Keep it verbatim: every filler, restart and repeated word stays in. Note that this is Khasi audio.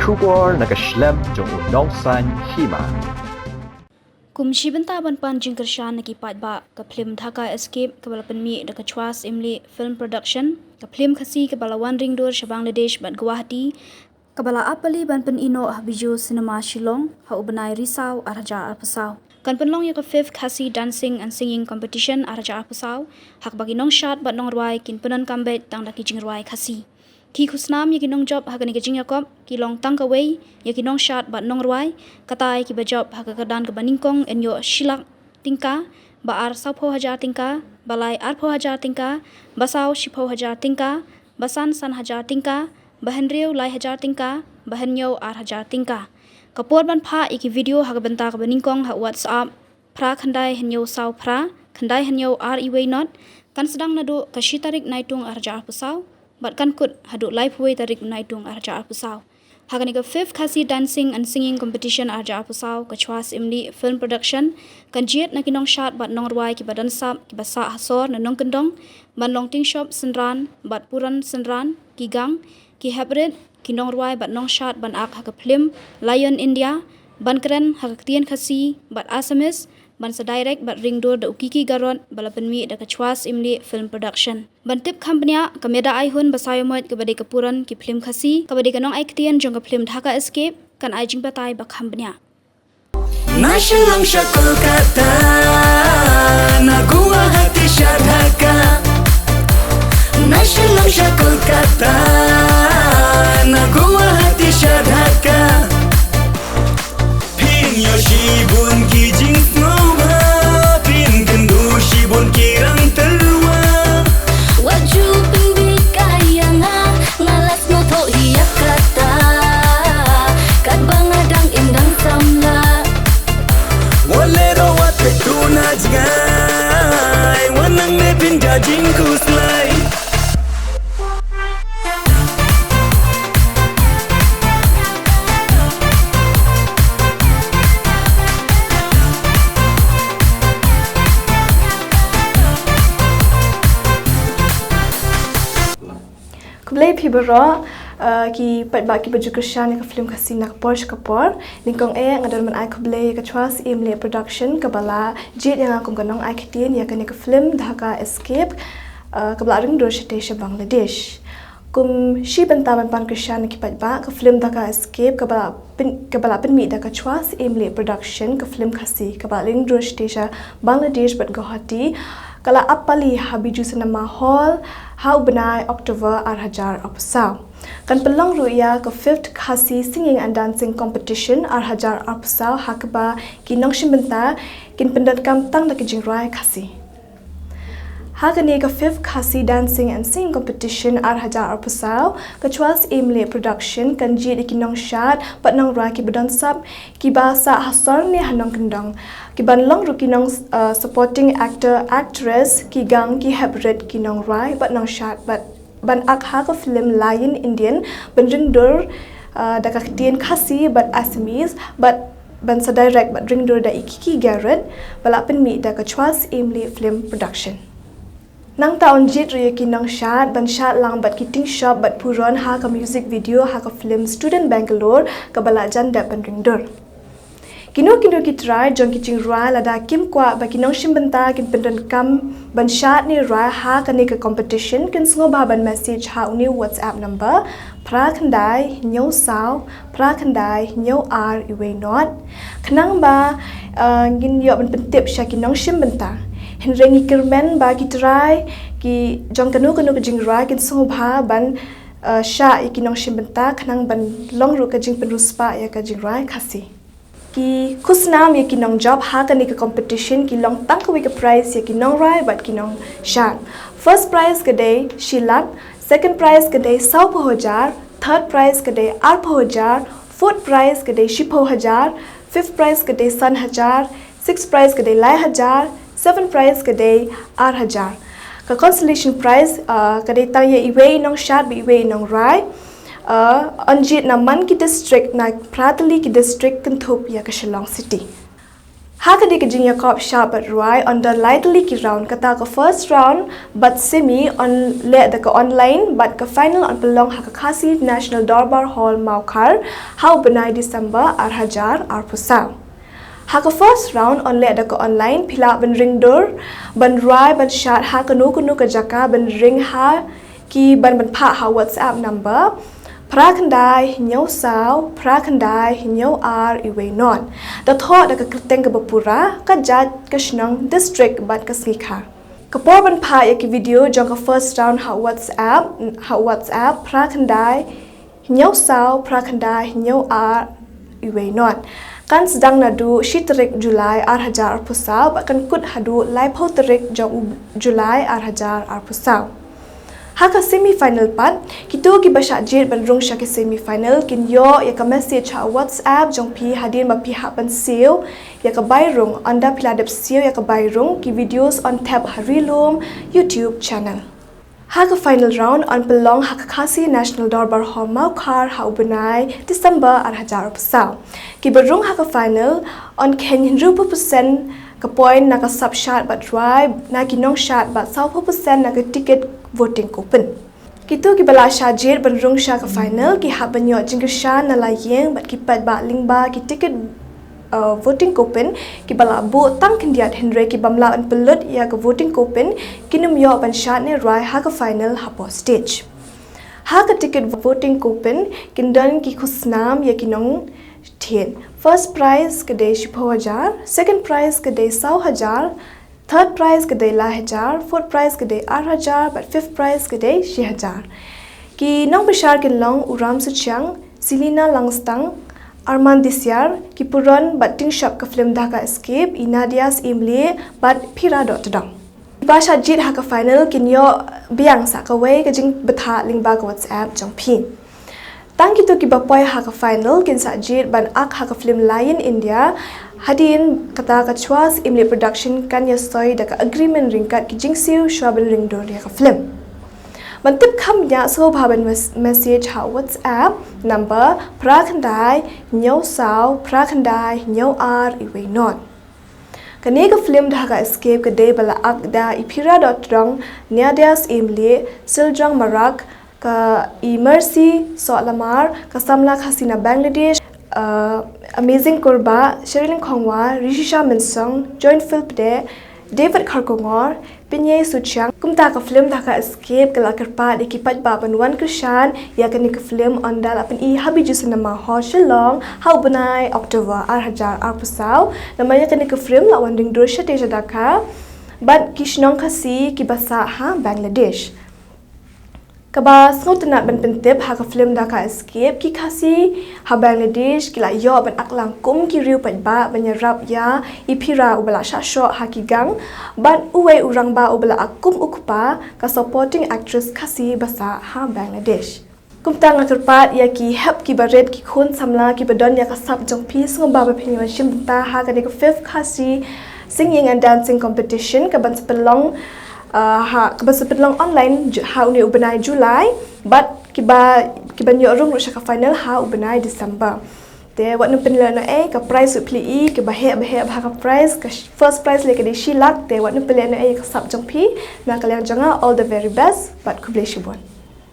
Khubor na ka shlem jong u nongsan hima. Kum shi bynta ban pan jingkyrshan na ki paidbah, ka phlim Dhaka Escape kaba la pynmih da ka Chwas Imli Film Production, ka phlim Khasi kaba la wan ring dur sha Bangladesh bad Guwahati, kaba la ap pali ban pyni noh ha Bijou Cinema Shillong ha u bnai Risaw ar hajar arphew saw. Kan pynlong ïa ka Fifth Khasi Dancing and Singing Competition ar hajar arphew saw, ha kaba ki nongshad bad nongrwai kin pyndonkam beit tang da ki jingrwai Khasi. Ki khusnam ïa ki nongjop ha kane ka jingïakop ki long tang kawei ïa ki nongshad bad nongrwai, katai kiba jop ha ka kyrdan kaba nyngkong yn ïoh shi lak tyngka, ba ar sawphew hajar tyngka, ba lai arphew hajar tyngka, ba saw shiphew hajar tyngka, ba san san hajar tyngka, ba hynriew lai hajar tyngka, ba hynñiew ar hajar tyngka. Ka por ban phah ïa ki video ha ka bynta kaba nyngkong ha WhatsApp phra khyndai hynñiew saw phra khyndai hynñiew ar iwei not kan sdang naduh ka shi tarik Naitung ar hajar arphew saw bad kan kut haduh laiphew wei tarik Naitung ar hajar arphew saw. Ha kane ka Fifth Khasi Dancing and Singing Competition ar hajar arphew saw, ka Chwas Imli Film Production kan jied na ki nongshad bad nongrwai kiba don sap, kiba sah ha sor ne nongkyndong, ban long tyngshop synran bad puron synran, ki gang, ki heprit, ki nongrwai bad nongshad ban ak ha ka phlim Lion India, ban kren ha ka ktien Khasi bad Assamese, ban sa direct bad ring dur da u Kiki Garot, ba la pynmih da ka Chwas Imli Film Production. Ban tip kham bniah, ka Meda Aihun Basaïawmoit kaba dei ka puron ki phlim Khasi, kaba dei ka nongai ktien jong ka phlim Dhaka Escape, kan ai jingbatai ba kham bniah. Na Shillong sha Kolkata, na Guwahati sha Dhaka. Na Shillong sha Kolkata, na Guwahati sha Dhaka. Phin ïoh shibun ki jingsngewbha, phin kynduh shibun ki rang tyrwa. Wat ju pynbit ka ïa nga, nga la sngewthuh ïa kata. Katba nga dang im dang samla. Wat leh ruh wat peit tu na jngai, wat nang ne phin da jingkhuslai. Khublei phi baroh, uh, ki paidbah kiba ju kyrshan ïa ka phlim Khasi na ka por sha ka por. Nyngkong eh nga don ban ai khublei ïa ka Chwas Imli Production kaba la jied ïa nga kum ka nongai ktien ïa kane ka phlim Dhaka Escape, uh, kaba la ring dur shatei sha Bangladesh. Kum shi bynta ban pan kyrshan ïa ki paidbah, ka phlim Dhaka Escape kaba la pyn-, kaba la pynmih da ka Chwas Imli Production, ka phlim Khasi kaba la ring dur shatei sha Bangladesh bad Guwahati, ka la ap pali ha Bijou Cinema Hall ha u bnai October ar hajar arphew saw. Kan pynlong ruh ïa ka Fifth Khasi Singing and Dancing Competition ar hajar arphew saw, ha kaba ki nongshim bynta kin pyndonkam tang da ki jingrwai Khasi. Ha kane ka Fifth Khasi Dancing and Singing Competition ar hajar arphew saw, ka Chwas Imli Production kan jied ïa ki nongshad bad nongrwai kiba don sap, kiba sah ha sor ne ha nongkyndong, kiban long ruh ki nong, uh, supporting actor, actress, ki gang, ki heprit, ki nongrwai bad nongshad, bad ban ak ha ka phlim Lion Indian, ban ring dur, uh, da ka ktien Khasi bad Assamese, bad ban sa direct bad ring dur da i Kiki Garot, ba la pynmih da ka Chwas Imli Film Production. Nangta yn jied ruh ïa ki nongshad ban shad lang bad ki tyngshop bad puron ha ka music video ha ka phlim Student Bangalore, kaba la jan dep ban ring dur. Kino kino ki trai jong ki jingrwai, lada kim kwah ba ki nongshim bynta kin pyndonkam ban shad ne rwai ha kane ka competition, kin sngewbha ban message ha une u WhatsApp number phra khyndai hynñiew saw phra khyndai hynñiew ar iwei not. Khnang ba, uh, ngin ïoh ban pyntip sha ki nongshim bynta. Hynrei ngi kyrmen ba ki trai, ki jong kano kano ka jingrwai kin sngewbha ban, uh, shah ïa ki nongshim bynta khnang ban long ruh ka jingpynriewspah ïa ka jingrwai Khasi. Ki khusnam ïa ki nongjop ha kane ka competition ki long tang kawei ka prize ïa ki nongrwai bad ki nongshad. First prize ka dei shi lak, second prize ka dei sawphew hajar, third prize ka dei arphew hajar, fourth prize ka dei shiphew hajar, fifth prize ka dei san hajar, sixth prize ka dei lai hajar, seventh prize ka dei ar hajar. Ka consolation prize, uh, ka dei tang ïa iwei i nongshad bad iwei i nongrwai. Uh, yn jied na man ki district, na phra tylli ki district kynthup ïa ka Shillong City. Ha kane ka jingïakop shad bad rwai yn don lai tylli ki round, kata ka first round bad semi yn leh da ka online bad ka final yn pynlong ha ka Khasi National Dorbar Hall, Mawkhar, ha u bnai December ar hajar arphew saw. Ha ka first round yn leh da ka online, phi lah ban ring dur, ban rwai, ban shad ha kano kano ka jaka, ban ring ha ki ban ban phah ha WhatsApp number phra khyndai hynñiew saw phra khyndai hynñiew ar uwei nod. Da thoh da ka kyrteng kaba pura, ka jait, ka shnong, district bad ka sngi kha. Ka por ban phah ïa ki video jong ka first round ha WhatsApp, ha WhatsApp phra khyndai hynñiew saw phra khyndai hynñiew ar uwei nod. Kan sdang naduh shi tarik July ar hajar arphew saw bad kan kut haduh laiphew tarik jong u July ar hajar arphew saw. Ha ka semi final pat, kito kiba shah jied ban rung sha ki semi final kin ïoh ïa ka message ha WhatsApp jong phi hadien ba phi hap ban siew ïa ka bai rung. Ynda phi la dep siew ïa ka bai rung, ki videos yn thep ha Ri Lum YouTube channel. Ha ka final round yn pynlong ha ka Khasi National Dorbar Hall, Mawkhar, ha u bnai December ar hajar arphew saw. Kiba rung ha ka final yn kheiñ hynriewphew percent ka point na ka sap shad bad rwai na ki nongshad bad sawphew percent na ka ticket voting coupon. Kito kiba la shah jied ban rung sha ka final ki hap ban ïoh jingkyrshan na la ïing bad ki paidbah lyngba ki ticket, uh, voting coupon kiba la buh tang khyndiat, hynrei ki bym lah ban pynlut ïa ka voting coupon kin ym ïoh ban shad ne rwai ha ka final hapoh stage. Ha ka ticket voting coupon kin don ki khusnam ïa ki nongthied. First prize ka dei shiphew hajar, second prize ka dei saw hajar, third prize ka dei lai hajar, fourth prize ka dei ar hajar bad fifth prize ka dei shi hajar. Ki nongbishar kin long u Ram Suchiang, Selina Langstang, Arman Disiar, ki puron bad tyngshop ka film Dhaka Escape, i Nadia's Imli bad Phira Dohtdong. Kiba shah jied ha ka final kin ïoh biang sa kawei ka jingbthah lyngba ka WhatsApp jong phi. Tang kito kiba poi ha ka final kin shah jied ban ak ha ka film Lion India. Hadien kata ka Chwas Imli Production kan ïasoi da ka agreement ryngkat ki jingsiew shuwa ban ring dur ïa ka film. Ban tip kham bniah sngewbha ban mes-, message ha WhatsApp number phra khyndai hynñiew saw phra khyndai hynñiew ar uwei nod. Kane ka film Dhaka Escape ka dei ba la ak da i Phira Dohtdong, Nadia's Imli, Siljang Marak, ka i Mercy Sohlamar, ka samla Khasi na Bangladesh, uh, Amazing Kurbah, Sherilyn Khongwa, Rishisha Mynsong, Joyful Pde, David Kharkongor, Pinyei Suchiang. Kumta ka film Dhaka Escape ka la kyrpad ïa ki paidbah ban wan kyrshan ïa kane ka film ynda la pyni ha Bijou Cinema Hall Shillong ha u bnai October ar hajar arphew saw. Namar ïa kane ka film la wan ring dur shatei sha Dhaka bad ki shnong Khasi kiba sah ha Bangladesh. Kaba sngewtynnat ban pyntip, ha ka film Dhaka Escape ki Khasi ha Bangladesh ki la ïoh ban ak lang kum ki riew paidbah ban ïarap ïa i Phira uba la shah shoh ha ki gang bad uwei u rangbah uba la ak kum u kpa, ka supporting actress Khasi ba sah ha Bangladesh. Kumta nga kyrpad ïa ki hep kiba rit, ki khun samla kiba don ïa ka sap jong phi, sngewbha ba phin ïa wan shim bynta ha kane ka fifth Khasi Singing and Dancing Competition kaban sa pynlong, uh, ha, kaban sa pynlong online ju-, ha une u bnai July, bad kiba, kiban ïoh rung ruh sha ka final ha u bnai December. Te wat nym pynlehnohei, ka prize ruh phi la i, kaba heh ba heh bha ka prize, ka sh-, first prize lei ka dei shi lak, te wat nym pynlehnohei ïa ka sap jong phi. Na ka liang jong nga, all the very best bad khublei shibun.